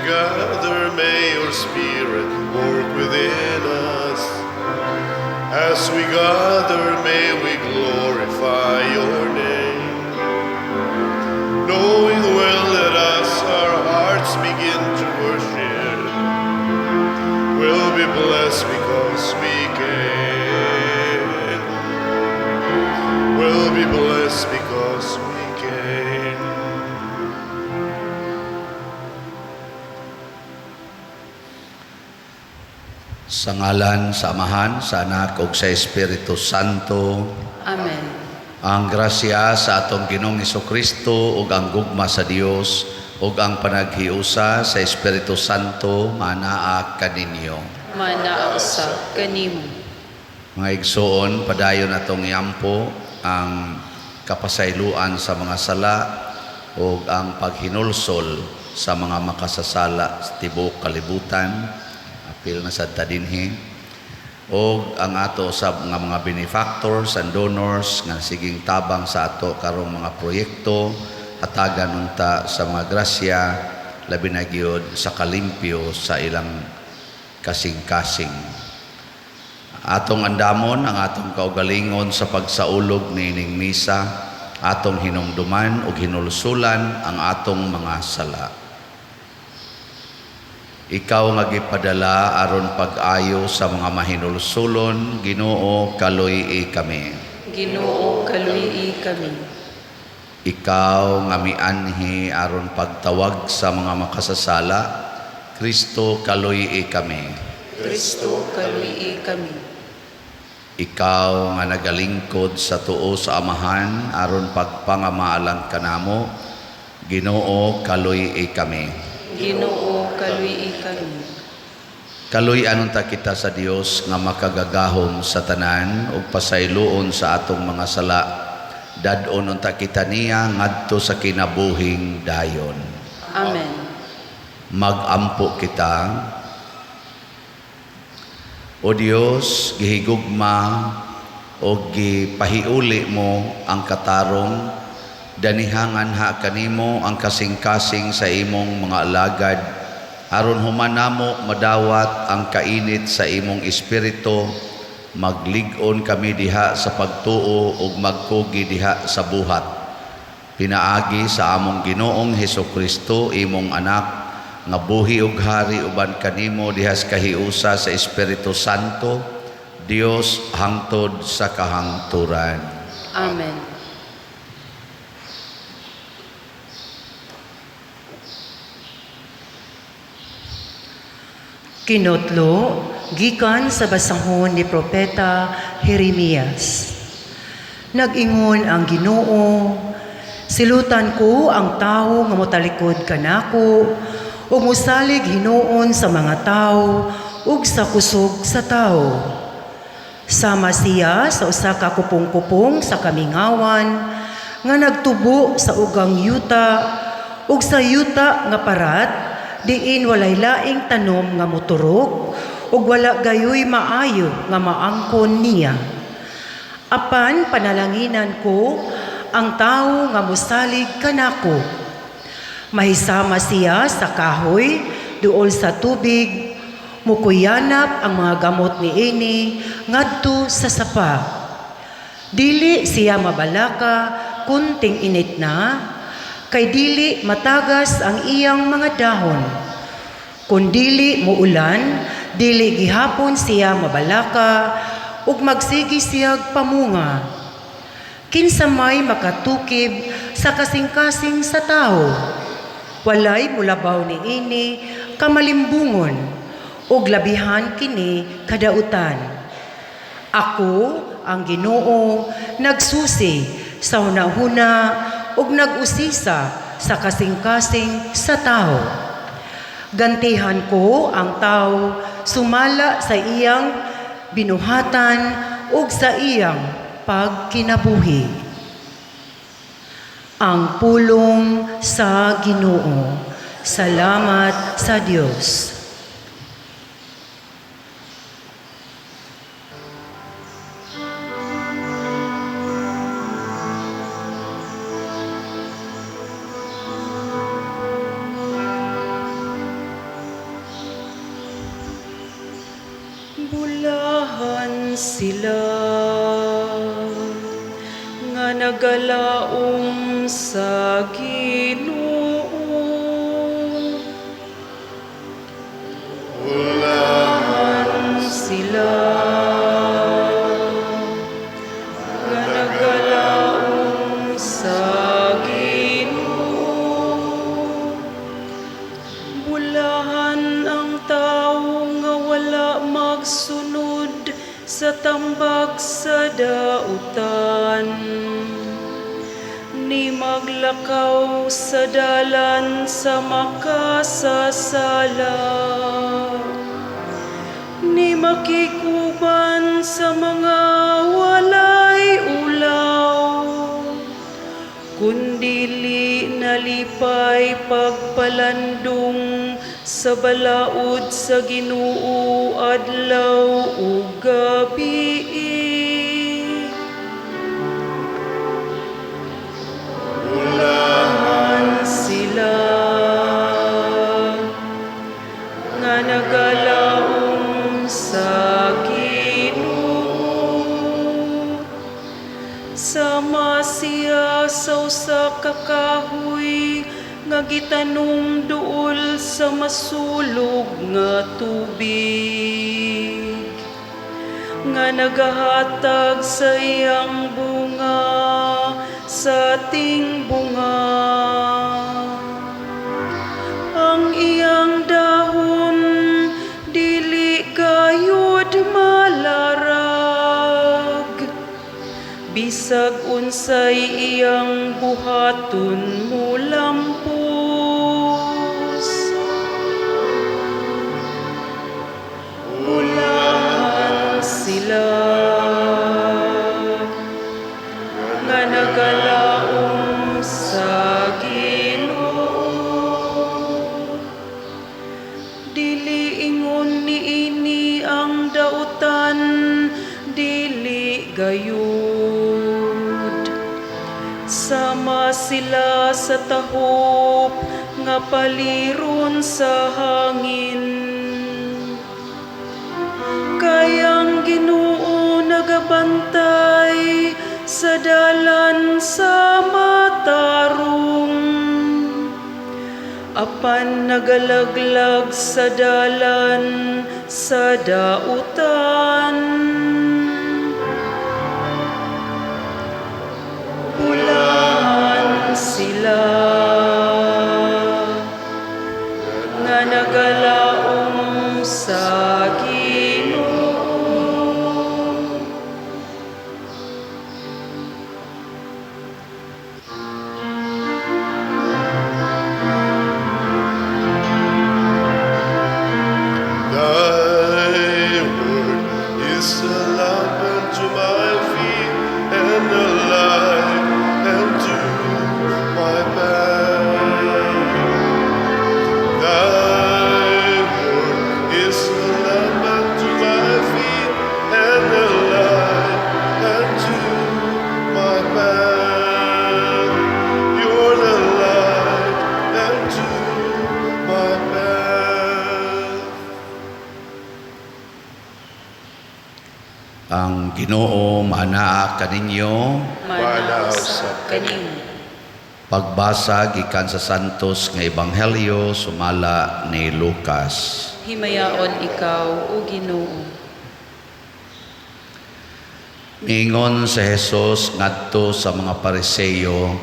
gather, may your Spirit work within us. As we gather, may we glorify your name. Knowing well that as our hearts begin to worship, we'll be blessed because we came. We'll be blessed because we came. Sa ngalan sa Amahan, sa Anak ug sa Espiritu Santo. Amen. Ang grasya sa atong Ginoong Kristo ug ang gugma sa Dios ug ang panaghiusa sa Espiritu Santo manaa kaninyo. Manaa usab kanimo. Mga igsoon, padayon atong iampo ang kapasayloan sa mga sala ug ang paghinulsol sa mga makasasala sa tibuok kalibutan, apil na sad ta dinhi, ug ang ato usab nga mga benefactors and donors nga siging tabang sa ato karong mga proyekto, hatagan unta sa mga grasya, labi na gyud sa kalimpyo sa ilang kasing-kasing. Atong andamon ang atong kaugalingon sa pagsaulog niining misa, atong hinumduman ug hinulsulan ang atong mga sala. Ikaw nga gipadala aron pag-ayo sa mga mahinulsulon, Ginoo, kaluy-i kami. Ginoo, kaluy-i kami. Ikaw nga mianhi aron pagtawag sa mga makasasala, Kristo, kaluy-i kami. Kristo, kaluy-i kami. Ikaw nga nagalingkod sa tuo sa Amahan aron pagpangamaalang kanamo, Ginoo, kaluy-i kami. Ginoo, kaluy-i kami. Kaluy-an unta kita sa Dios nga makagagahom sa tanan ug pasayloon sa atong mga sala. Dad-on unta kita niya ngadto sa kinabuhing dayon. Amen. Magampo kita. O Dios, gihigugma o gipahiuli mo ang katarong, danihangan ha kanimo ang kasing-kasing sa imong mga alagad, aron human namo madawat ang kainit sa imong espiritu, maglig-on kami diha sa pagtuo ug magkugi diha sa buhat. Pinaagi sa among Ginoong Hesukristo, imong anak, nga buhi ug hari uban kanimo diha sa kahiusa sa Espiritu Santo, Dios hangtod sa kahangturan. Amen. Kinotlo, gikan sa basahon ni Propeta Jeremias. Nag-ingon ang Ginoo, silutan ko ang tawo nga motalikod kanako ug mosalig hinuon sa mga tawo ug sa kusog sa tawo. Sama siya sa usa ka kupong-kupong sa kamingawan nga nagtubo sa ugang yuta ug sa yuta nga parat, diin walay laing tanom nga moturok ug wala gayoy maayo nga maangkon niya. Apan panalanginan ko ang tawo nga mosalig kanako. Mahisama siya sa kahoy, duol sa tubig, mukuyanap ang mga gamot niini ngadto sa sapa. Dili siya mabalaka kun ting-init na, kay dili matagas ang iyang mga dahon. Kun dili muulan, dili gihapon siya mabalaka, ug magsigi siyag pamunga. Kinsa may makatukib sa kasing-kasing sa tawo? Walay mulabaw niini kamalimbungon, ug labihan kini kadautan. Ako, ang Ginoo, nagsusi sa hunahuna ug nag-usisa sa kasing-kasing sa tawo. Gantihan ko ang tawo sumala sa iyang binuhatan ug sa iyang pagkinabuhi. Ang pulong sa Ginoo. Salamat sa Dios. sila nga nagalaom sa Ginoo. Bulahan sila nga nagalaom sa Ginoo. Bulahan ang tawo nga wala magsunod sa tambag sa dautan, ni maglakaw sa dalan sa makasasala, ni makig-uban sa mga walay ulaw, kundili nalipay pagpalandong sa balaod sa Ginoo adlaw ug gabii. Bulahan sila nga nagalaom sa Ginoo. Sama siya sa usa ka kahoy nga gitanom duol sa masulog nga tubig, nga nagahatag sa iyang bunga sa tingbunga. Ang iyang dahon dili gayud malarag. Bisag unsay iyang buhaton molampos. Bulahan sila nga nagalaom sa Ginoo. Dili ingon niini ang dautan, dili gayud. Sama sila sa tahop nga paliron sa hangin. Kay ang Ginoo nagabantay sa dalan sa matarong, apan nagalaglag sa dalan sa dautan. Bulahan sila nga nagalaom sa Ginoo. Thy word is a lamp unto my feet and a light unto my path. Thy word is a lamp unto my feet and a light unto my path. You're the light unto my path. Ang Ginoo maanaa kaninyo. Maanaa usab kanimo. Pagbasa gikan sa Santos nga Ebanghelyo sumala ni Lucas. Himayaon ikaw, o Ginoo. Miingon si Jesus ngadto sa mga Pariseo,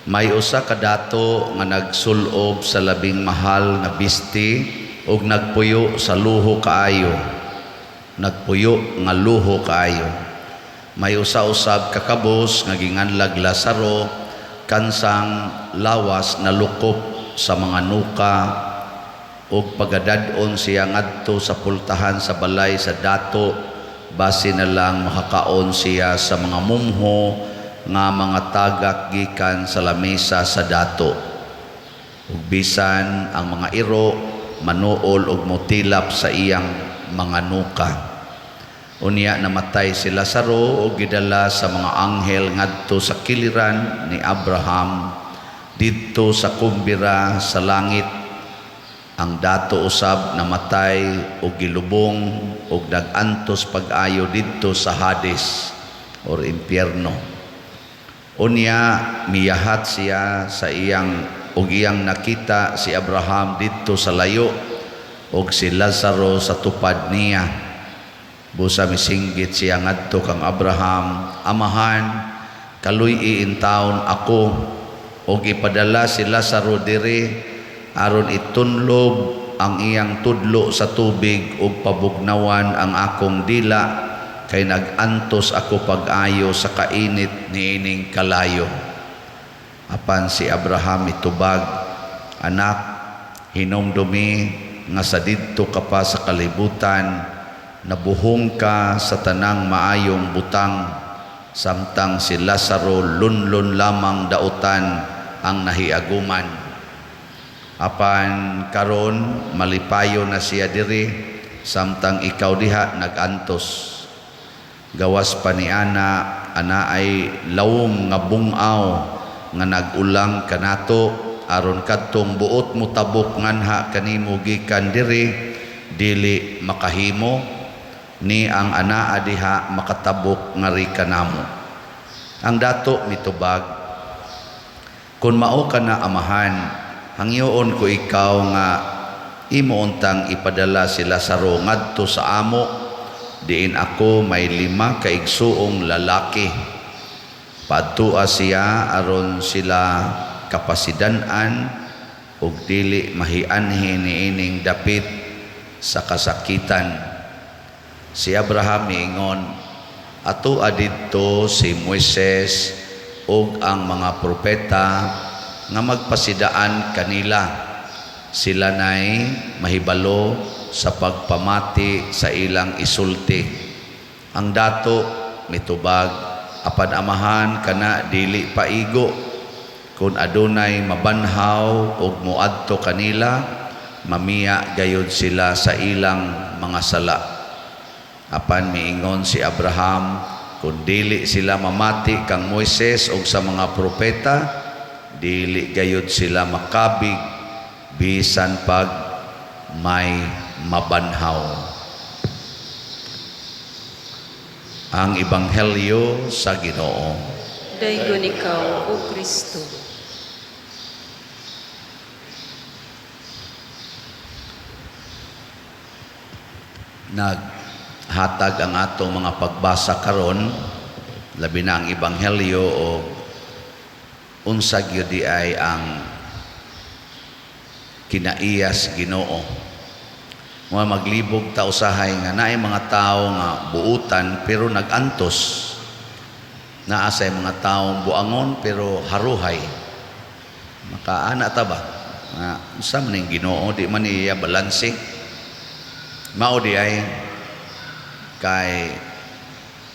may usa ka dato nga nagsulob sa labing mahal nga bisti ug nagpuyo sa luho kaayo. Nagpuyo nga luho kaayo. May usa usab ka kabos nga ginganlag Lazaro, kansang lawas nalukop sa mga nuka, ug pagadad-on siya ngadto sa pultahan sa balay sa dato, basi na lang makakaon siya sa mga mumho nga mga tagak gikan sa lamesa sa dato. Ug bisan ang mga iro manuol og motilap sa iyang mga nuka. Unya namatay si Lazaro ug gidala sa mga anghel ngadto sa kiliran ni Abraham didto sa kumbira sa langit. Ang dato usab namatay ug gilubong ug nag-antos pag-ayo didto sa Hades or impyerno. Unya miyahat siya sa iyang ug iyang nakita si Abraham didto sa layo ug si Lazaro sa tupad niya. Busa misinggit siya ngadto kang Abraham, "Amahan, kaluy-i intawon ako ug ipadala si Lazaro diri aron itunlob ang iyang tudlo sa tubig ug pabugnawan ang akong dila kay nag-antos ako pag-ayo sa kainit niining kalayo." Apan si Abraham mitubag, "Anak, hinumdumi nga sa didto ka pa sa kalibutan, nabuhong ka sa tanang maayong butang, samtang si Lazaro lunlun lamang dautan ang nahiaguman. Apan karon malipayo na siya diri, samtang ikaw diha nag-antos. Gawas pa niana, anaay lawom nga bungaw nga nag-ulang kanato aron kadtong buot motabok nganha kanimo gikan diri dili makahimo, ni ang anaa diha makatabok ngari kanamo." Ang dato mitubag, "Kun mao ka na, amahan, hangyoon ko ikaw nga imo untang ipadala si Lazaro ngadto sa amo, diin ako may 5 ka igsuong lalaki. Padtua siya aron sila kapasidan-an ug dili mahianhi niining dapit sa kasakitan." Si Abraham miingon, "Atoa didto si Moises ug ang mga propeta nga magpasidaan kanila. Sila nay mahibalo sa pagpamati sa ilang isulti." Ang dato mitubag, "Apan amahan, kana dili paigo. Kung adunay mabanhaw ug moadto kanila, mamiya gayud sila sa ilang mga sala." Apan miingon si Abraham, "Kung dili sila mamati kang Moises ug sa mga propeta, dili gayud sila makabig bisan pag may mabanhaw." Ang Ebanghelyo sa Ginoo. Daygon ikaw, O Kristo. Naghatag ang atong mga pagbasa karon, labi na ang Ebanghelyo o unsa gyud di ay ang kinaiyas Ginoo. Mga maglibog ta usahay nga naay mga tawo nga buutan pero nag-antos. Naa say mga tawo buangon pero haruhay. Makaana ta ba? Nga unsa man ning Ginoo, di man niya balanse. Mao di ay kay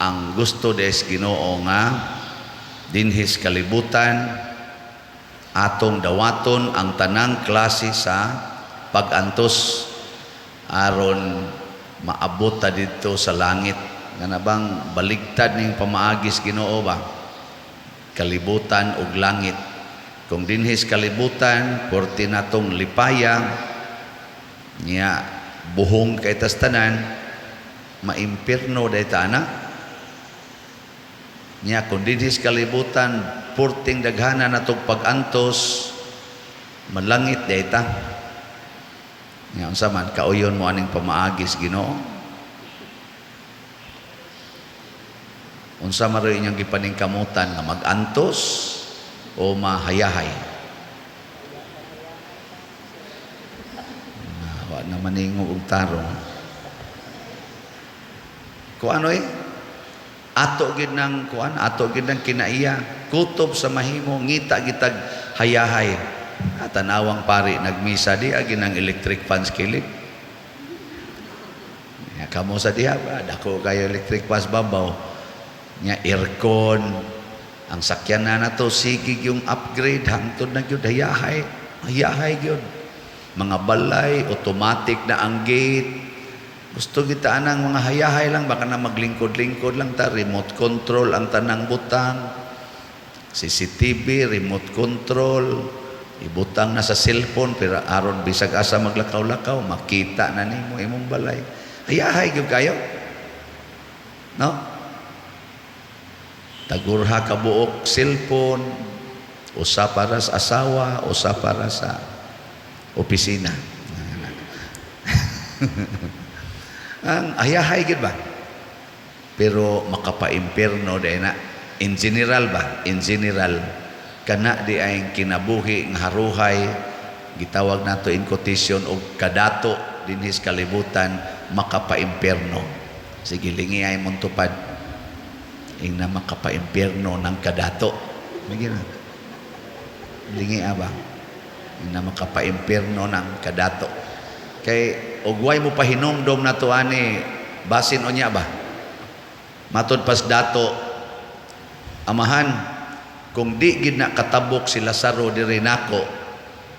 ang gusto des Ginoo nga dinhis kalibutan atong dawaton ang tanang klase sa pag-antos aron maabot ta didto sa langit. Nga bang baligtad ning pamaagis Ginoo ba? Kalibutan ug langit. Kung dinhis kalibutan porti natong lipaya niya buhong kay tas tanan, maimpirno day ta ana. Niya kung dinhis kalibutan porting daghana natong pag-antos, malangit day ta. Nga unsa man kauyon mo aning pamaagis Ginoo? Unsa man ro'y inyong gipaningkamutan nga mag-antos o mahayahay? Wa na maningo og tarong. Kuan oy? Ato gid nang kuan, ato gid nang kinaiya, kutob sa mahimo ngita gitag hayahay. Tanawang pari nagmisa di agi nang electric fans kilid. Ya, kamo sa diha ba dako kayo electric fans babaw. Nya aircon ang sakyan na nato sige yung upgrade hangtod na gyud hayahay, hayahay gyud. Mga balay automatic na ang gate. Gusto kita anang mga hayahay lang baka na maglingkod-lingkod lang ta, remote control ang tanang butang. CCTV, remote control, Ibutang na sa cellphone pero aron bisag asa maglakaw-lakaw makita na nimo imong balay. Hayahay gyud kayo. No? Tagurha ka buok cellphone, usa para sa asawa, usa para sa opisina. Ang hayahay gyud ba? Pero makapaimpierno diay na. In general ba? In general, kana diay kinabuhi nga haruhay, gitawag nato in quotation og kadato dinhi sa kalibutan, makapaimpierno. Sige, lingi ay mong tupad. Ingna makapaimpierno ng kadato. Sige na. Lingi ba? Ingna makapaimpierno ng kadato. Kay ugway mo pahinumdom na to ani, basin unya ba? Matod pas dato, amahan, kung di gid na katabok si Lazaro diri nako,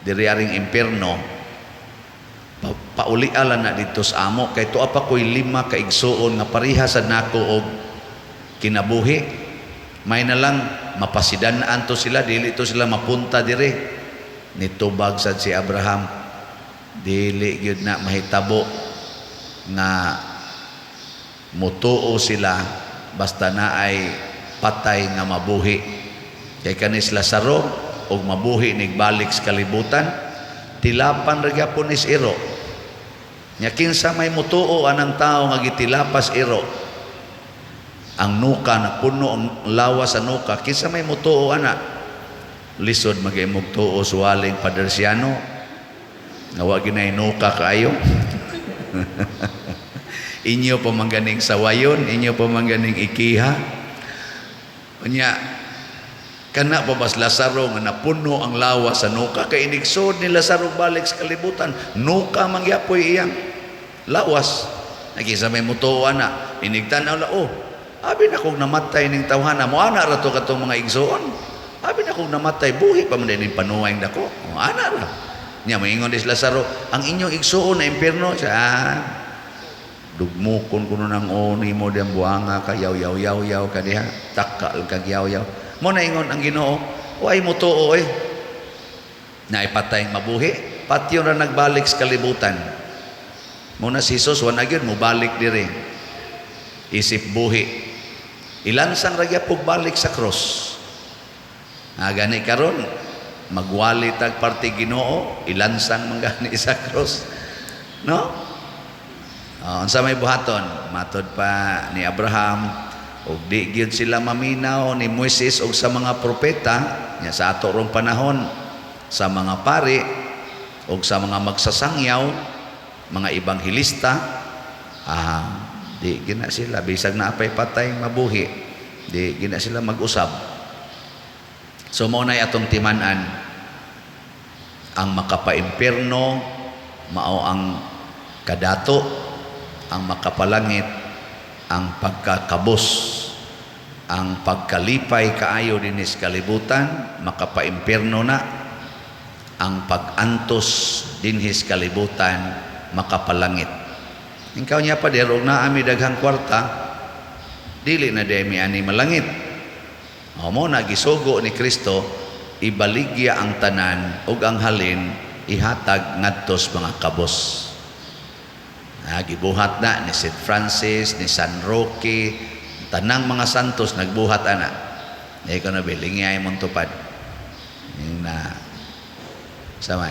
diri aring impierno, paulialan na dito sa amo kay tuwa pa ko'y 5 ka igsuon nga pareha sad nako og kinabuhi. May na lang mapasidan-an to sila, dili to sila mapunta diri. Nitubag sad si Abraham, dili gyud na mahitabo nga mutuo sila basta na ay patay nga mabuhi. Kay kanis Lazaro og mabuhi nigbalik sa kalibutan, tilapan ra gyapon is iro. Nya kinsa may mutuo anang tao nga gitilapas iro, ang nuka na puno ang lawas sa nuka, kinsa may mutuo ana? Lisod mag-imog tuo suwaling Padersiano nga wa ginay nuka kaayo. Inyo pa man ganing sawayon, inyo pa man ganing ikiha. Unya kana pa bas Lazaro nga napuno ang lawas sa nuka, kay inigsod ni Lazaro balik sa kalibutan, nuka man gyapoy iyang lawas. Nagisa may mutuo ana, inigtan-aw la, oh, abi na kong namatay ning tawhana, mo ana ra to katong mga igsoon. Abi na kong namatay, buhi pa man din panuway dako. Oh, ana ra. Nya moingon dis Lazaro, ang inyong igsoon na impierno siya. Dugmukon kuno nang oni mo diyang buanga ka, yaw yaw yaw yaw ka diha, takal kag yaw yaw. Mo na ingon ang Ginoo, way mo tuo eh. Naipatay mabuhi, patyon ra nagbalik sa kalibutan. Mo na si Jesus, wa na gyud mobalik diri. Isip buhi. Ilansang ra gyapon balik sa cross. Nga gani karon magwali tag parte Ginoo, ilansang man gani sa cross. No? Unsa may buhaton? Matod pa ni Abraham, og di gyud sila maminaw ni Moises og sa mga propeta nya sa ato rong panahon, sa mga pari og sa mga magsasangyaw, mga ebanghelista, di gina sila bisag naapay patay mabuhi, di gina sila mag-usab. So mao nay atong timan-an, ang makapaimpierno mao ang kadato, ang makapalangit ang pagkakabos, ang pagkalipay kaayo dinhi sa kalibutan makapaimpierno na, ang pag-antos dinhi sa kalibutan makapalangit. Ikaw niya pa og naa mi daghang kwarta, dili na di mi ani malangit. O mo na gisugo ni Kristo, ibaligya ang tanan ug ang halin ihatag ngadto sa mga kabos. Gibuhat na ni St. Francis, ni San Roque, tanang mga santos nagbuhat ana. Di ko na biling ay mong tupad. Yung na saman.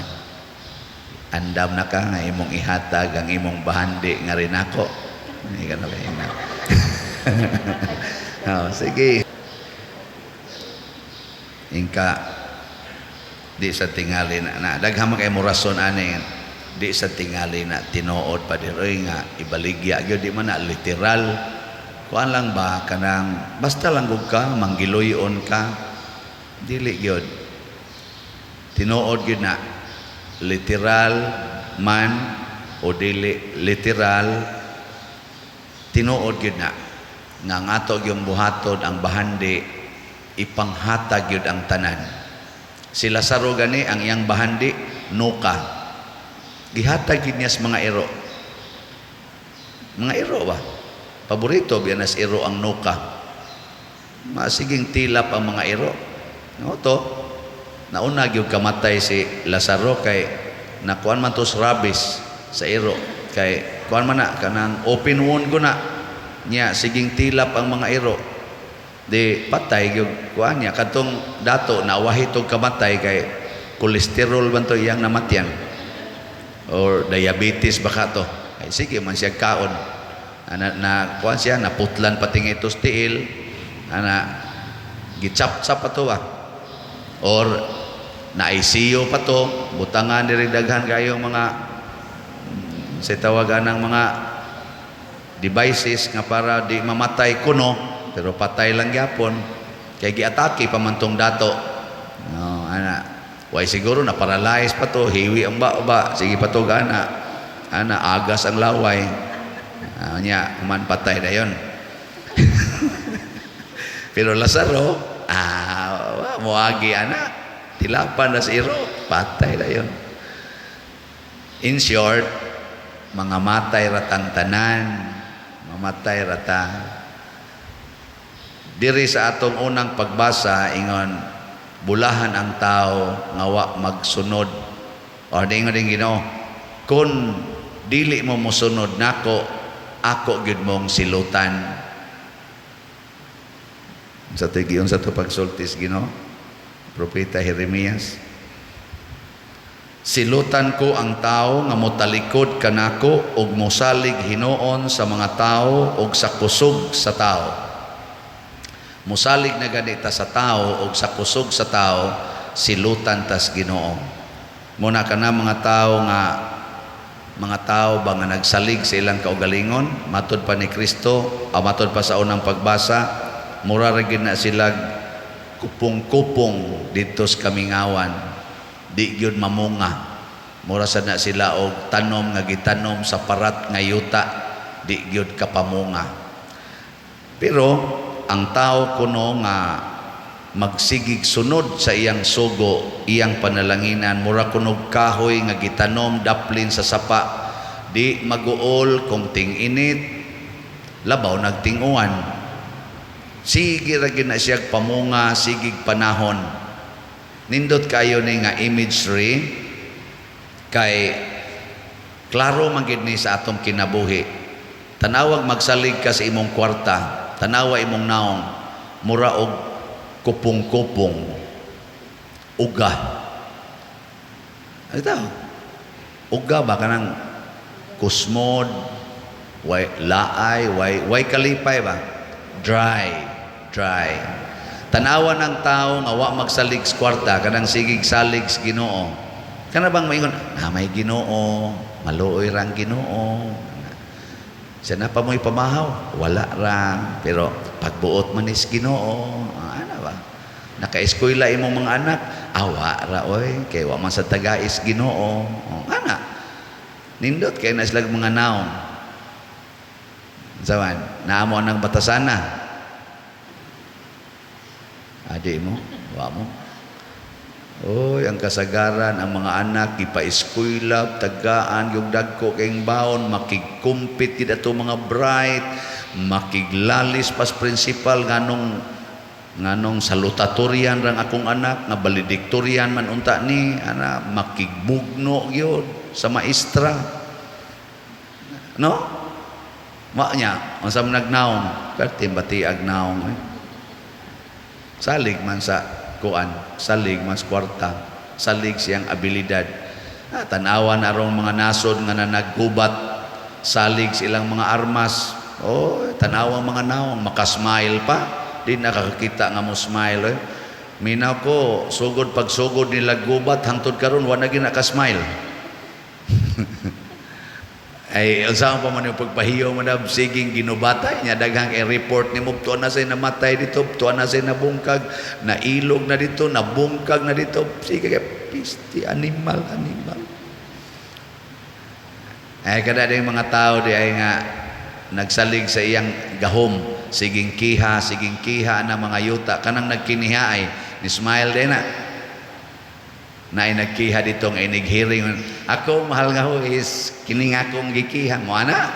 Andam na ka nga imong ihatag ang imong bahandi nga rin ako. Hindi ka na na. Oh, sige. Ingka di sa tingali na, na daghan man kay mo rason ani, di sa tingali na tinuod pa diroy nga ibaligya gyud, di man na literal. Kuan lang ba kanang basta lang gud ka manggiluyon ka, dili gyud tinuod gyud na literal man o dili literal, tinuod gyud na nga ang ato gyung buhaton ang bahandi, ipanghatag gyud ang tanan. Si Lazaro gani ang iyang bahandi nuka, gihatag gyud niya sa mga iro. Mga iro ba? Paborito biya nas iro ang nuka. Masiging tilap ang mga iro. No to. Nauna gyud kamatay si Lazaro kay nakuan man to sa rabies sa iro, kay kuan man na kanang open wound ko na nya, siging tilap ang mga iro, di patay gyud kuan niya. Kadtong dato nawahi tog kamatay kay kolesterol man to iyang namatyan or diabetes baka to, ay sige man siya kaon ana na kuan siya, naputlan pati nga itos tiil ana, gichap-chap pa to ba, or na ICU pa to, butangan diri daghan kayo mga sa tawagan ng mga devices nga para di mamatay kuno, pero patay lang gyapon kay giatake pa man tong dato, no? Ana, way siguro na paralyze pa to, hiwi ang ba, sige pa to ana ana, agas ang laway. Ah, nya man patay dayon. Pero Lazaro, ah, moagi ana, tilapan na si iro, patay dayon. In short, mga matay ratang tanan, mamatay rata. Diri sa atong unang pagbasa, ingon, bulahan ang tao nga wa magsunod. Or ingon din Ginoo, kung dili mo mosunod nako, ako gyud mong silutan. Sa tigiyon sa to pagsultis Ginoo, Propeta Jeremias. Silutan ko ang tao nga motalikod kanako ug mosalig hinuon sa mga tao ug sa kusog sa tao. Mosalig na ganita sa tao ug sa kusog sa tao, silutan tas Ginoo. Muna kana mga tao nga mga tao ba nga nagsalig sa ilang kaugalingon, matod pa ni Kristo, o matod pa sa unang pagbasa, mura ra gyud na sila kupong-kupong didto sa kamingawan, di gyud mamunga. Mura sad na sila og tanom nga gitanom sa parat nga yuta, di gyud kapamunga. Pero ang tao kuno nga magsigig sunod sa iyang sugo, iyang panalanginan, mura kunog kahoy nga gitanom daplin sa sapa, di maguol kung ting-init, labaw nagting-uwan. Sige ra gyud na siya pamunga, sigig panahon. Nindot kayo ni nga imagery kay klaro man gid ni sa atong kinabuhi. Tanawag magsalig ka sa imong kwarta, tanawa imong naong, mura og kupong-kupong, uga. Ano tao? Uga ba kanang kusmod, way laay, way kalipay ba? Dry, dry. Tanawa ng tao nga wa magsalig sa kwarta, kanang sigig salig sa Ginoo. Kana bang maingon, ah, may Ginoo, maluoy ra ang Ginoo. Siya na pa mo'y pamahaw, wala ra, pero pagbuot man is Ginoo, ah, ana ba? Naka-eskwela imong mga anak, awa ra oy, kay wa man sa tagais Ginoo. Oh, ana. Nindot kay na sila mga naong. Sawan, naamo ang batasana. Adi mo, wa mo. Oy, ang kasagaran, ang mga anak, ipa-eskwela, tagaan, yung dagko kayong baon, makigkumpit gid ato mga bright, makiglalis pas principal, nganong salutatorian rang akong anak, nga valedictorian man unta ni, ana, makigbugno gyud sa maestra. No? Ma niya, unsa man nagnaong, perti batiag naong. Eh. Salig man sa kuan, salig man sa kwarta, salig siyang abilidad. Ah, tanawa na rong mga nasod nga nanaggubat, salig silang mga armas. Oh, tanawang mga naong, makasmile pa. Di nakakita nga mo smile. Eh. Minaw ko, sugod pagsugod nila gubat, hangtod karon wa na gyud nakasmile. Ay, unsa pa man yung pagpahiyo mo na siging ginubatay niya, daghang i-report ni mo, tuwa na say namatay dito, tuwa na say nabungkag, nailog na dito, nabungkag na dito, sige kay pisti, animal, animal. Ay, kada din mga tao di ay nga nagsalig sa iyang gahom, siging kiha na mga yuta, kanang nagkiniha ay ni smile din na. Na ay nagkiha dito nga inighiring. Ako, mahal nga ho, is kining akong gikiha mo, ana.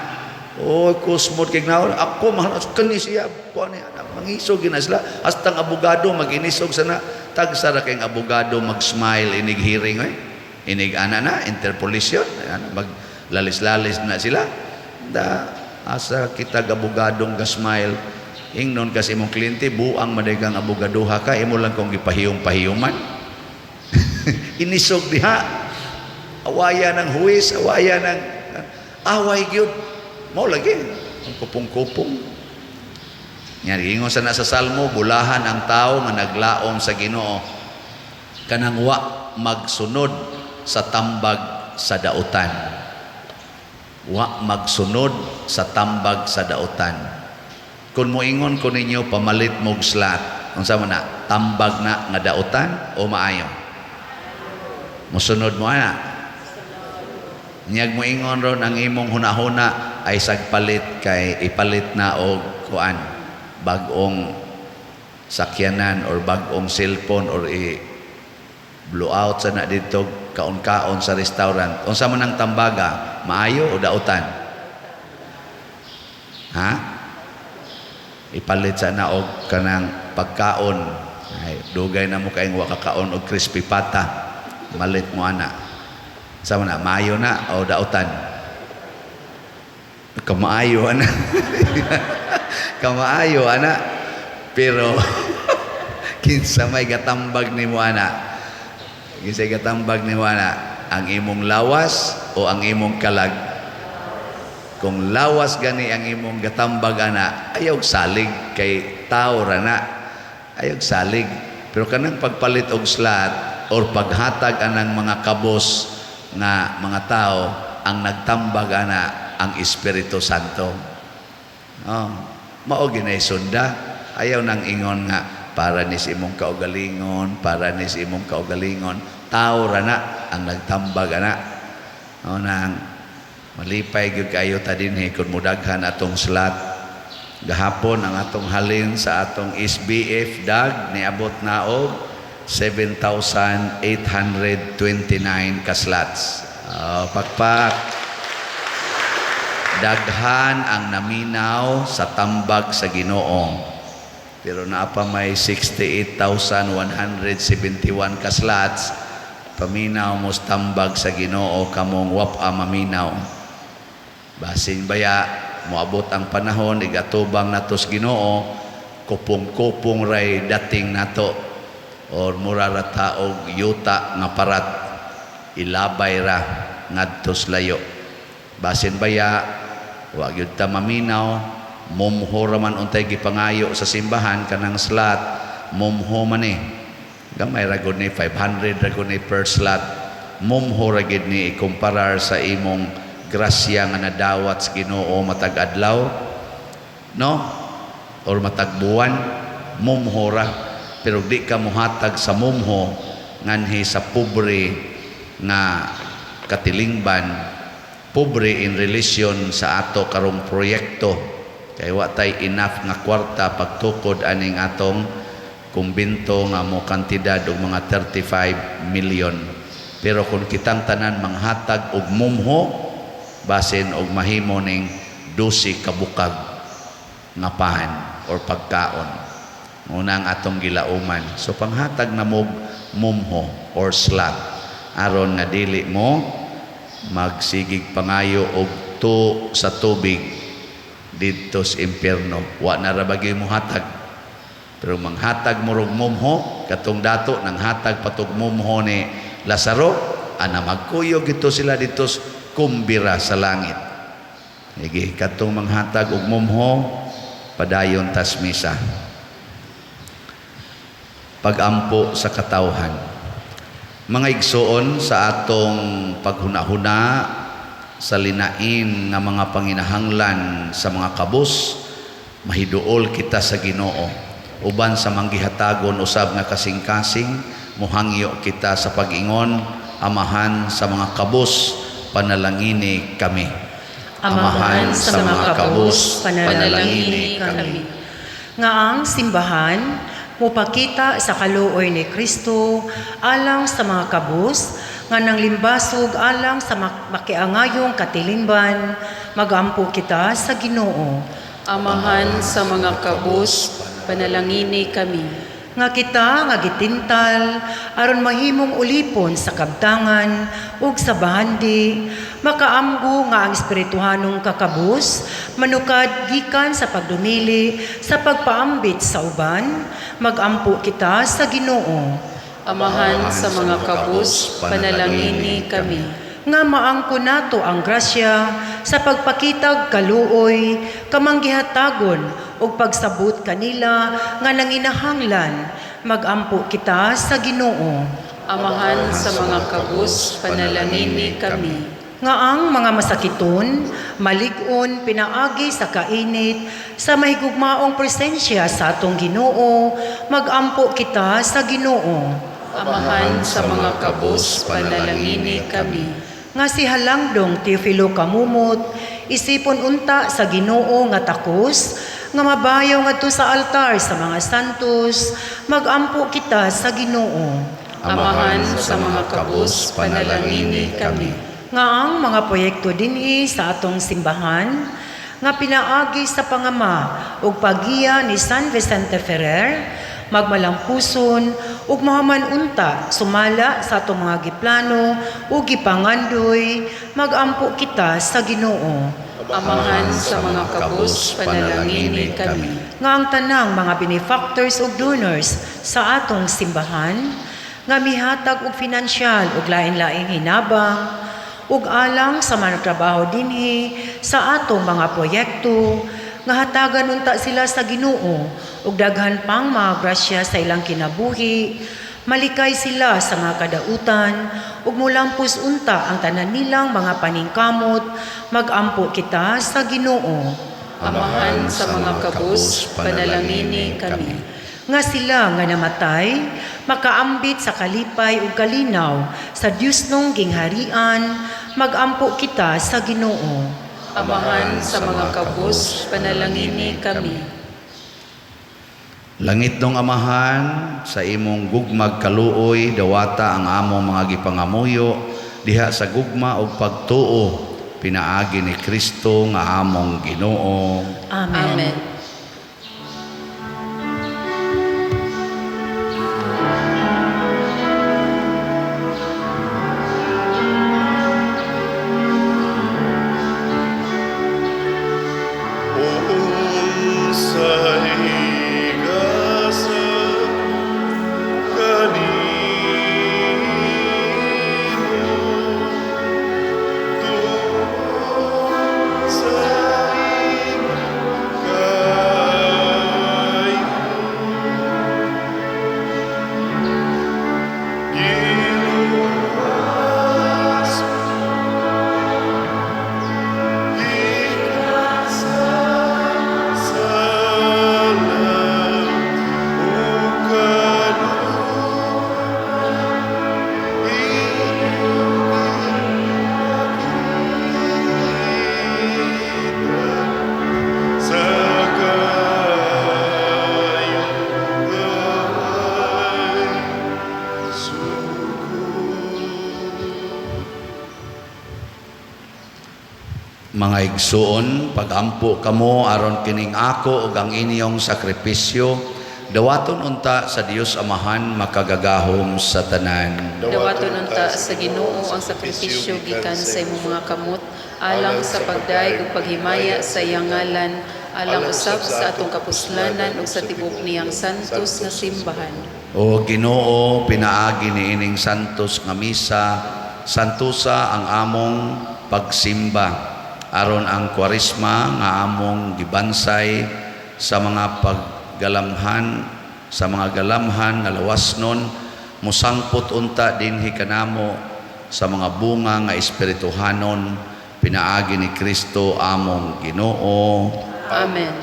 Oh, kusmod kay naon. Ako, mahal, kani siya, kuan ni anak, mangisog gina sila. Hasta ang abogado, maginisog sana. Tagsa ra kayong abogado mag-smile inig hearing oy. Inig ana na interpolation, ana mag lalis-lalis na sila. Da asa kita abogadong ga-smile. Ingnon kasi imong kliyente, buang man kang abogadoha ka, imo lang kong gipahiyom-pahiyuman. Inisog diha. Awaya ng huwis, awaya ng away gyud. Mao lagi ang kupong-kupong. Yan, ingon sa nasa Salmo, bulahan ang tao nga naglaom sa Ginoo kanang wa magsunod sa tambag sa dautan. Wa magsunod sa tambag sa dautan. Kung moingon ko ninyo pamalit mog slot, unsa man na? Tambag na nga dautan o maayo? Mosunod mo ana. Niyag moingon ron ang imong hunahuna ay sagpalit kay ipalit na og kuan, bag-ong sakyanan or bag-ong cellphone or i blow out sa na dito kaon-kaon sa restaurant. Unsa man ang tambaga, maayo o dautan? Ha? Ipalit sa na og kanang pagkaon. Ay, dugay na mo kayong wakakaon og crispy pata. Malit mo ana. Sa man na, maayo na o dautan? Kamaayo ana. Kamaayo ana. Pero kinsa may gatambag nimo ana? Kinsa gatambag nimo ana? Ang imong lawas o ang imong kalag? Kung lawas gani ang imong gatambag ana, ayaw salig kay tao ra na. Ayaw salig. Pero kanang pagpalit og slot or paghatag anang mga kabos nga mga tao, ang nagtambag ana ang Espiritu Santo. Oh, mao ginay sunda. Ayaw nang ingon nga para ni sa imong kaugalingon, para ni sa imong kaugalingon. Tao ra na ang nagtambag ana. Oh, nang malipay gyud kayo ta dinhi kun mudaghan atong slot. Gahapon ang atong halin sa atong SBF dag niabot na og 7,829 ka slots. Oh, pakpak. Daghan ang naminaw sa tambag sa Ginoo. Pero naa pa may 68,171 ka slots. Paminaw mo sa tambag sa Ginoo kamong wapa maminaw. Basin baya moabot ang panahon igatubang nato sa Ginoo, kupong-kupong ray dating nato or mura ra ta og yuta nga parat, ilabay ra ngadto sa layo. Basin baya wa gyud ta maminaw, mumho ra man untay gipangayo sa simbahan kanang slot, mumho man eh. Gamay ra gud ni, 500 ra gud ni per slot. Mumho ra gid ni ikumparar sa imong grasya nga nadawat sa Ginoo matag adlaw, no, or matag buwan, mumho ra. Pero di ka muhatag sa mumho nganhi sa pobre nga katilingban, pobre in relation sa ato karong proyekto kay wa tay enough nga kwarta pagtukod aning atong kumbinto nga mo kantidad og mga 35 million. Pero kung kitang tanan manghatag og mumho, basin og mahimo ning 12 ka bukag nga pan or pagkaon. Una ang atong gilauman. So panghatag na mog mumho or slot aron nga dili mo magsigig pangayo og tu sa tubig didto sa impyerno. Wa na ra bagay mo hatag. Pero manghatag mo rog mumho, katong dato nang hatag patog mumho ni Lazaro, ana magkuyog ito sila dito sa kumbira sa langit. Sige, katong manghatag og mumho, padayon tas misa. Pagampo sa katawhan. Mga igsoon, sa atong paghunahuna sa linain nga mga panginahanglan sa mga kabus, mahiduol kita sa Ginoo. Uban sa manggihatagon usab nga kasing-kasing, muhangyo kita sa pag-ingon, Amahan sa mga kabus, panalangini kami. Amahan sa mga kabus, panalangini kami. Nga ang simbahan mupakita sa kaluoy ni Kristo alang sa mga kabus nga nanglimbasog alang sa makiangayong katilingban, magampo kita sa Ginoo. Amahan sa mga kabus, panalangini kami. Nga kita nga gitintal aron mahimong ulipon sa kabtangan ug sa bahandi, makaamgo nga ang espirituhanong kakabus manukad gikan sa pagdumili sa pagpaambit sa uban, magampo kita sa Ginoo. Amahan sa mga kabus, panalangini kami. Nga maangko nato ang grasya sa pagpakitag kaluoy, kamanggihatagon ug pagsabot kanila nga nanginahanglan, magampo kita sa Ginoo. Amahan sa mga kabus, panalangini kami. Nga ang mga masakiton malig-on pinaagi sa kainit sa mahigugmaong presensya sa atong Ginoo, magampo kita sa Ginoo. Amahan sa mga kabus, panalangini kami. Nga si Halangdong Teofilo Camomot isipon unta sa Ginoo nga takos nga mabayaw ngadto sa altar sa mga santos, magampo kita sa Ginoo. Amahan sa mga kabus, panalangini kami. Nga ang mga proyekto dinhi sa atong simbahan nga pinaagi sa pangama ug paggiya ni San Vicente Ferrer magmalampuson ug mahuman unta sumala sa atong mga giplano ug gipangandoy, magampo kita sa Ginoo. Amahan sa mga kabus, panalangini kami. Nga ang tanang mga benefactors ug donors sa atong simbahan nga mihatag og finansyal ug lain-laing hinabang ug alang sa mga trabaho dinhi sa atong mga proyekto, nga hatagan unta sila sa Ginoo ug daghan pang mga grasya sa ilang kinabuhi, malikay sila sa mga kadautan ug mulampos unta ang tanan nilang mga paningkamot, magampo kita sa Ginoo. Amahan sa mga kabus, panalangini kami. Nga sila nga namatay makaambit sa kalipay ug kalinaw sa Dios nung gingharian, magampo kita sa Ginoo. Amahan sa mga kabus, panalangini kami. Langitnong Amahan, sa imong gugmag kaluoy, dawata ang among mga gipangamuyo diha sa gugma ug pagtuo pinaagi ni Kristo nga among Ginoo. Amen. Amen. Unsay gasa kanimo tungod sa imong kaayo? Giluwas gikan sa sala ug kanunay imong ipakita sa kaayo nga way sukod. Mga igsuon, pagampo kamo aron kining ako ug ang inyong sakripisyo dawaton unta sa Dios Amahan makagagahom sa tanan. Dawaton unta sa Ginoo ang sakripisyo gikan sa imong mga kamot alang sa pagdayeg ug paghimaya sa iyang ngalan, alang usab sa atong kapuslanan ug sa tibuok niyang santos nga simbahan. O Ginoo, pinaagi niining santos nga misa, santusa ang among pagsimba aron ang Kwaresma nga among gibansay sa mga paggalamhan, sa mga galamhan nga lawasnon, mosangpot unta dinhi kanamo sa mga bunga nga espirituhanon pinaagi ni Kristo among Ginoo. Amen.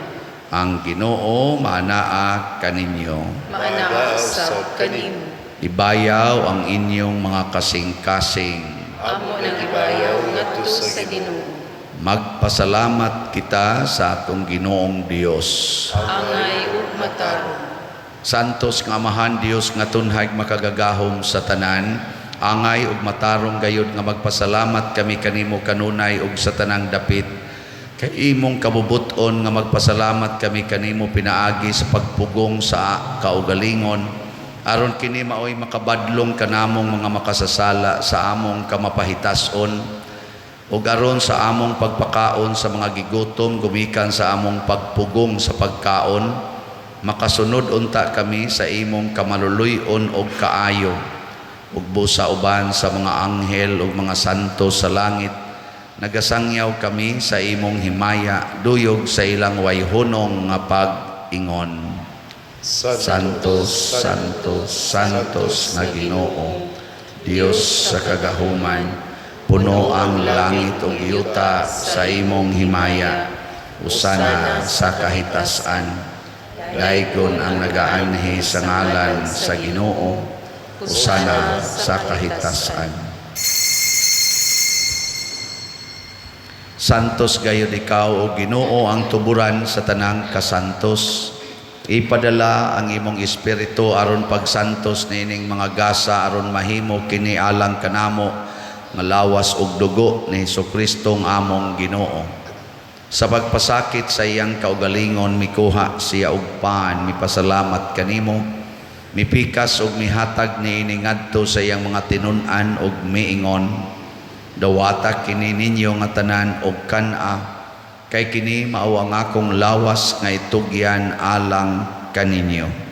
Ang Ginoo maanaa kaninyo. Maanaa usab kanimo. Ibayaw ang inyong mga kasing-kasing. Amo nang ibayaw ngadto sa Ginoo. Magpasalamat kita sa atong Ginoong Dios. Angay ug matarong. Santos nga Amahan Dios nga tunhag makagagahom sa tanan, angay ug matarong gayud nga magpasalamat kami kanimo kanunay ug sa tanang dapit. Kay imong kabubuton nga magpasalamat kami kanimo pinaagi sa pagpugong sa kaugalingon, aron kini maoy makabadlong kanamong mga makasasala sa among kamapahitason, ug aron sa among pagpakaon sa mga gigutom gumikan sa among pagpugong sa pagkaon, makasunod unta kami sa imong kamaluluy-on og kaayo, ug busa uban sa mga anghel ug mga santo sa langit, nagasangyaw kami sa imong himaya duyog sa ilang wayhunong nga pag-ingon. Santo, Santo, Santos nga Ginoo, Dios sa kagahuman, puno ang langit ug yuta sa imong himaya. Usana sa kahitasan. Daygon ang nagaanhi sa ngalan sa Ginoo. Usana sa kahitasan. Santos gayud ikaw o Ginoo, ang tuburan sa tanang kasantos. Ipadala ang imong espiritu aron pagsantos niining mga gasa, aron mahimo kini alang kanamo nga lawas ug dugo ni Hesukristo nga among Ginoo. Sa pagpasakit sa iyang kaugalingon, mikuha siya og pan, mipasalamat kanimo, mipikas ug mihatag niini ngadto sa iyang mga tinun-an ug miingon: "Dawata kini ninyo nga tanan og kan-a, kay kini mao ang akong lawas nga itugyan alang kaninyo."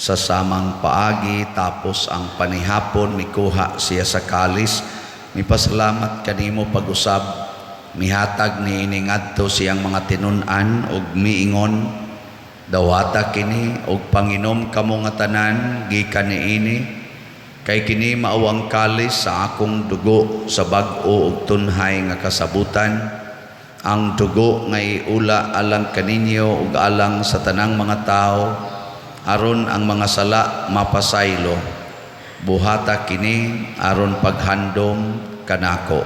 Sa samang paagi, tapos ang panihapon, mikuha siya sa kalis, mipasalamat kanimo pag-usab, mihatag niini ngadto siyang mga tinun-an ug miingon: "Dawata kini ug panginom kamo nga tanan gikan niini, kay kini mao ang kalis sa akong dugo sa bag-o ug tunhay nga kasabutan, ang dugo nga iula alang kaninyo ug alang sa tanang mga tawo, aron ang mga sala mapasaylo. Buhata kini aron paghandom kanako."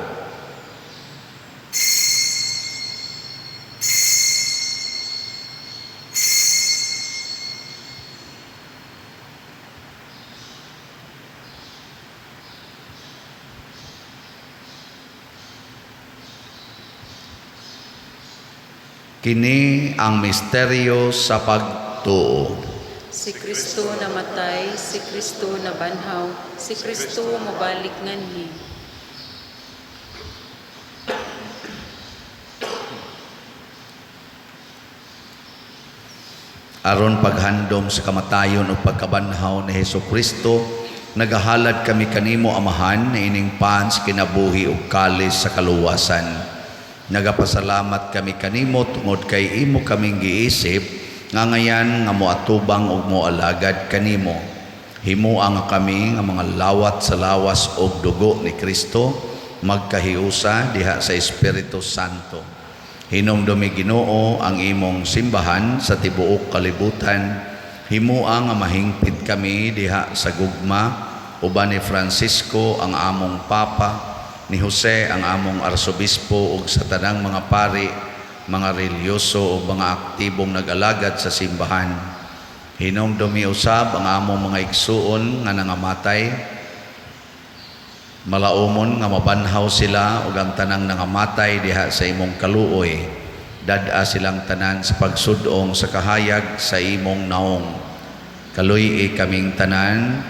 Kini ang misteryo sa pagtuo. Si Kristo namatay, si Kristo nabanhaw, si Kristo mobalik nganhi. Aron paghandom sa kamatayon ug pagkabanhaw ni Hesukristo, nagahalad kami kanimo, Amahan, niining pan sa kinabuhi ug kalis sa kaluwasan. Nagapasalamat kami kanimo tungod kay imo kaming giisip nga ngayan nga moatubang ug moalagad kanimo. Himoa nga kami nga mga lawat sa lawas ug dugo ni Kristo magkahiusa diha sa Espiritu Santo. Hinumdumi, Ginoo, ang imong simbahan sa tibuok kalibutan. Himoa nga mahingpit kami diha sa gugma uban ni Francisco ang among Papa, ni Jose ang among arsobispo, ug sa tanang mga pari, mga relihiyoso ug mga aktibong nag-alagad sa simbahan. Hinumdumi usab ang among mga igsuon nga nangamatay, malaumon nga mabanhaw sila ug ang tanang nangamatay diha sa imong kaluoy. Dad-a silang tanan sa pagsudong sa kahayag sa imong naong. Kaluy-i kaming tanan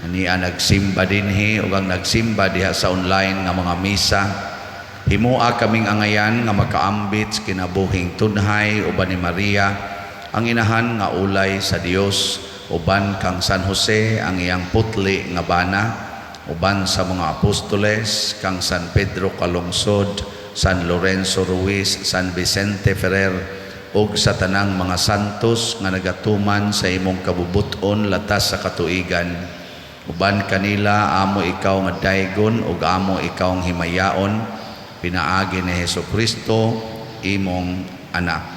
niya nagsimba dinhi ug ang nagsimba diha sa online nga mga misa. Himoa kaming angayan nga makaambit sa kinabuhing tunhay uban ni Maria, ang inahan nga ulay sa Dios, uban kang San Jose ang iyang putli nga bana, uban sa mga apostoles, kang San Pedro Calungsod, San Lorenzo Ruiz, San Vicente Ferrer, ug sa tanang mga santos nga nagatuman sa imong kabubuton latas sa katuigan. Uban kanila amo ikaw nga daygon ug amo ikaw ang himayaon, pinaagi ni Hesukristo imong anak.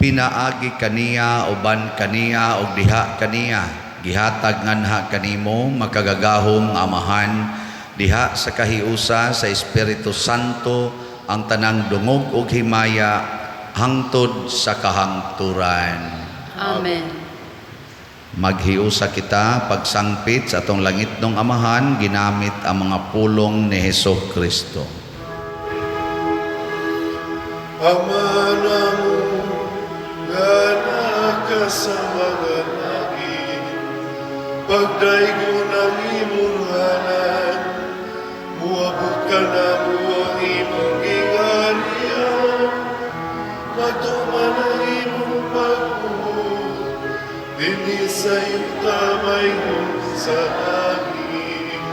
Pinaagi kaniya, uban kaniya, ug diha kaniya, gihatag nganha kanimo, makagagahom nga Amahan, Diha sa kahiusa sa Espiritu Santo ang tanang dungog ug himaya hangtod sa kahangturan. Amen. Maghiusa kita pagsangpit sa atong langitnong Amahan ginamit ang mga pulong ni Hesus Kristo. Ama namo nga naa ka sa mga langit, pagdaygon ang imong ngalan, muabot kanamo ang imong gingharian, matuman ang imong pagbuot, dinhi sa yuta maingon sa langit.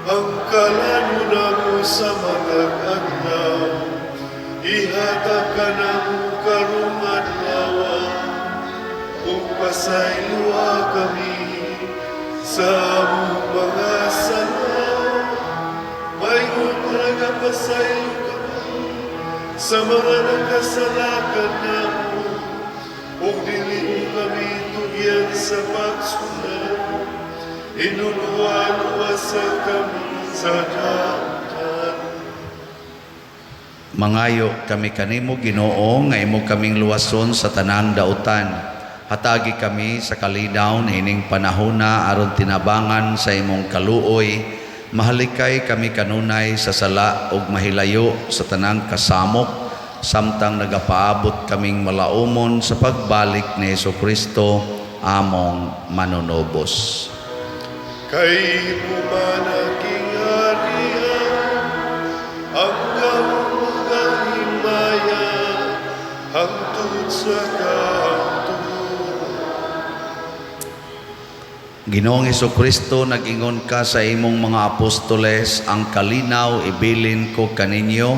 Ang kalanon namo sa matag adlaw, ihatag kanamo karong adlaw, ug pasayloa kami sa among mga sala, maingon nga nagapasaylo kami sa mga nagkasala kanamo, ug dili mo kami tugyan sa pagsulay, hinulua-luwasa kami sa dautan. Mangayo kami kanimo, Ginoo, nga imo kaming luwason sa tanang dautan. Hatagi kami sa kalinaw niining panahona aron tinabangan sa imong kaluoy, mahalikay kami kanunay sa sala ug mahilayo sa tanang kasamok samtang nagapaabot kaming malaumon sa pagbalik ni Hesukristo among manunubos. Kay imo man ang gingharian, ang gahom ug ang himaya, hangtod sa kahangturan. Ginoong Hesukristo, nag-ingon ka sa imong mga apostoles, "Ang kalinaw ibilin ko kaninyo,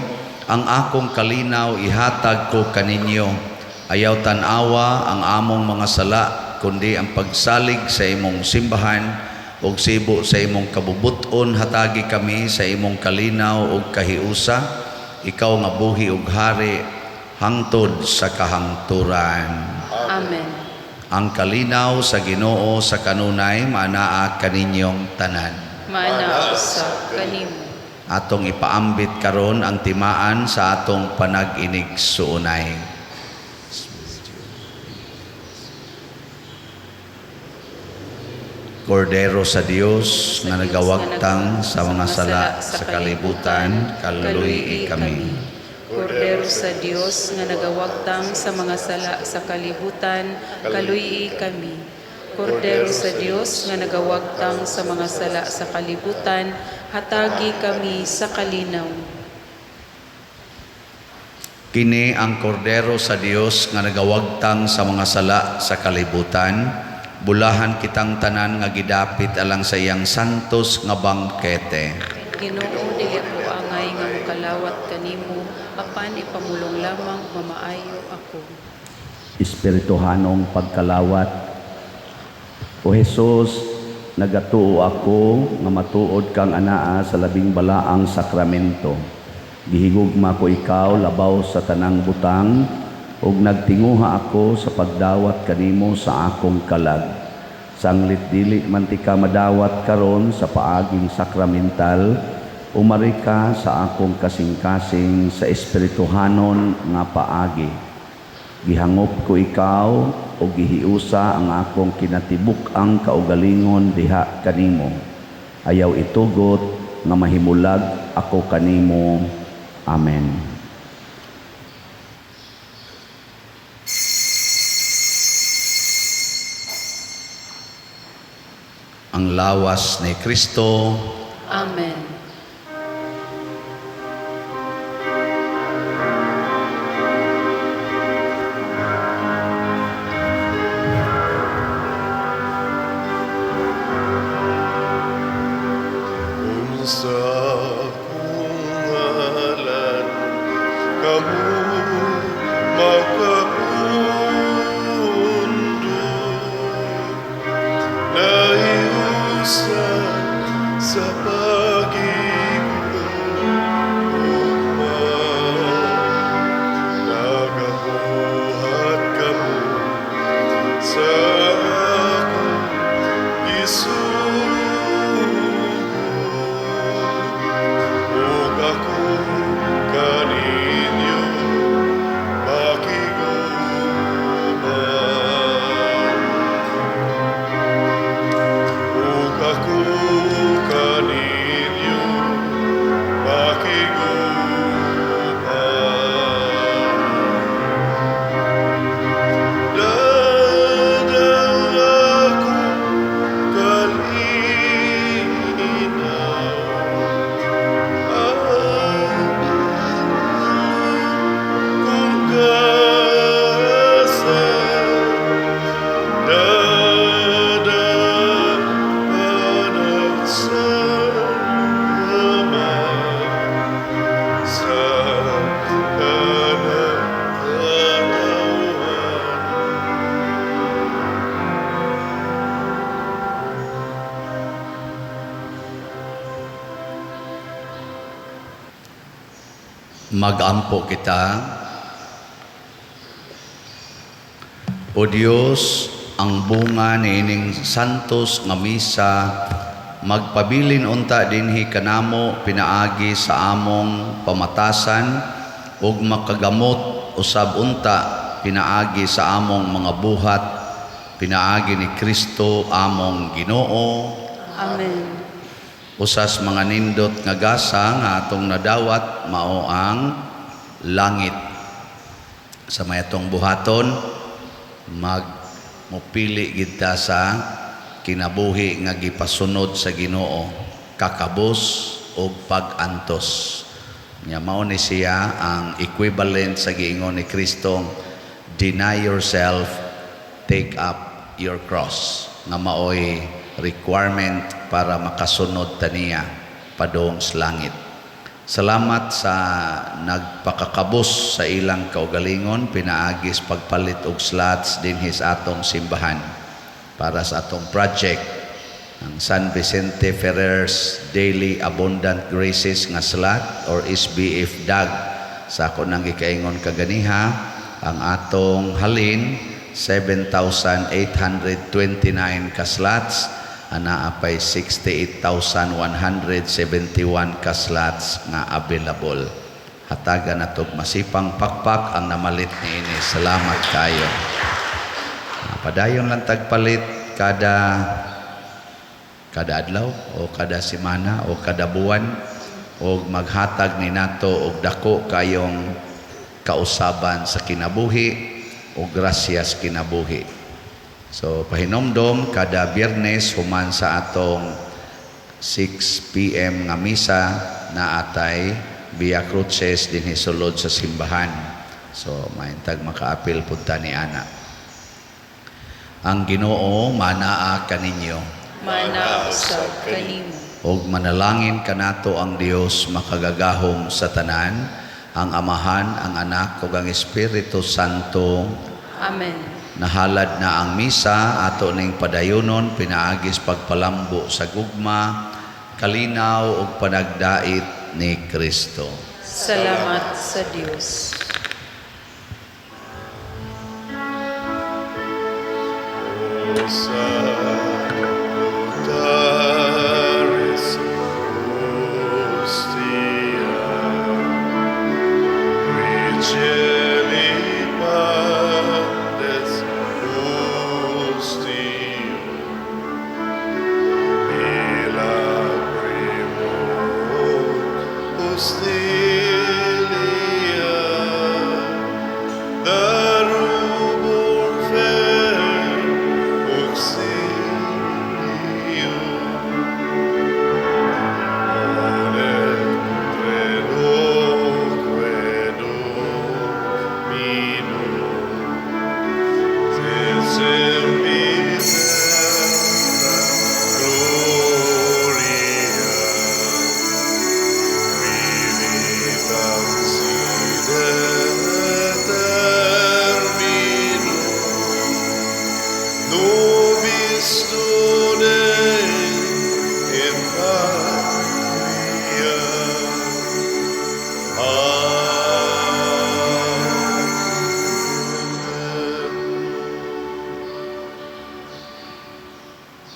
ang akong kalinaw ihatag ko kaninyo." Ayaw tan-awa ang among mga sala, kundi ang pagsalig sa imong simbahan, ug sibo sa imong kabubuton hatagi kami sa imong kalinaw ug kahiusa, ikaw nga buhi ug hari hangtod sa kahangturan. Amen. Ang kalinaw sa Ginoo sa kanunay maanaa kaninyong tanan. Maanaa usab kanimo. Atong ipaambit karon ang timaan sa atong panag-inigsuonay. Kordero sa Dios nga nagawagtang sa mga sala sa kalibutan, kaluluyi kami. Kordero sa Dios nga nagawagtang sa mga sala sa kalibutan, kaluyi kami. Kordero sa Dios nga nagawagtang sa mga sala sa kalibutan, hatagi kami sa kalinaw. Kini ang kordero sa Dios nga nagawagtang sa mga sala sa kalibutan. Bulahan kitang tanan nga gidapit alang sa iyang santos nga bangkete. Ginoo, dili ako angay nga mokalawat kanimo, apan ipamulong lamang mamaayo ako. Espirituhanong pagkalawat. O Hesus, nagatuo ako nga matuod kang anaa sa labing balaang sakramento. Gihigugma ko ikaw labaw sa tanang butang ug nagtinguha ako sa pagdawat kanimo sa akong kalag. Sanglit dili man tika madawat karon sa paaging sakramental, umari ka sa akong kasing-kasing sa espirituhanon nga paagi. Gihangop ko ikaw o gihiusa ang akong kinatibuk-ang kaugalingon diha kanimo. Ayaw itugot nga mahimulag ako kanimo. Amen. Ang lawas ni Kristo. Amen. Kung sa akong ngalan kamo makapundo, nahiusa sa pagigugma, nagabuhat kamo sa akong isugo. Magampo kita. O Dios, ang bunga niining santos nga misa magpabilin unta dinhi kanamo pinaagi sa among pamatasan ug makagamot usab unta pinaagi sa among mga buhat, pinaagi ni Kristo among Ginoo. Amen. Usas mga nindot nga gasa nga atong nadawat mao ang langit. Sa may atong buhaton, mag mopili kita sa kinabuhi nga gipasunod sa Ginoo, kakabos og pag-antos. Nya mao ni siya ang equivalent sa giingon ni Kristo, "Deny yourself, take up your cross," nga maoy requirement para makasunod taniya padung sa langit. Salamat sa nagpakakabos sa ilang kaugalingon pinaagis pagpalit og slots dinhi sa atong simbahan para sa atong project, ang San Vicente Ferrer's Daily Abundant Graces nga slot or SBF DAG. Sa ako nang gikaingon kaganiha, ang atong halin 7,829 ka slots, anaa pay 68,171 ka slots nga available. Hatagan natog masipang pakpak ang namalit niini. Salamat kayo. Padayon lang tagpalit kada kada adlaw o kada semana o kada buwan o maghatag ni nato og dako kayong kausaban sa kinabuhi o grasya sa kinabuhi. So pahinomdom, kada Biyernes human sa atong 6 p.m. nga misa naatay Via Cruces dinhi sulod sa simbahan. So maintag makaapil pud ta ni ana. Ang Ginoo manaa kaninyo. Mana usab kanimo. Og manalangin kanato ang Dios makagagahom sa tanan, ang Amahan, ang Anak ug ang Espiritu Santo. Amen. Nahalad na ang misa, ato ning padayonon pinaagis pagpalambo sa gugma, kalinaw ug panagdait ni Kristo. Salamat sa Dios. O Sanctus.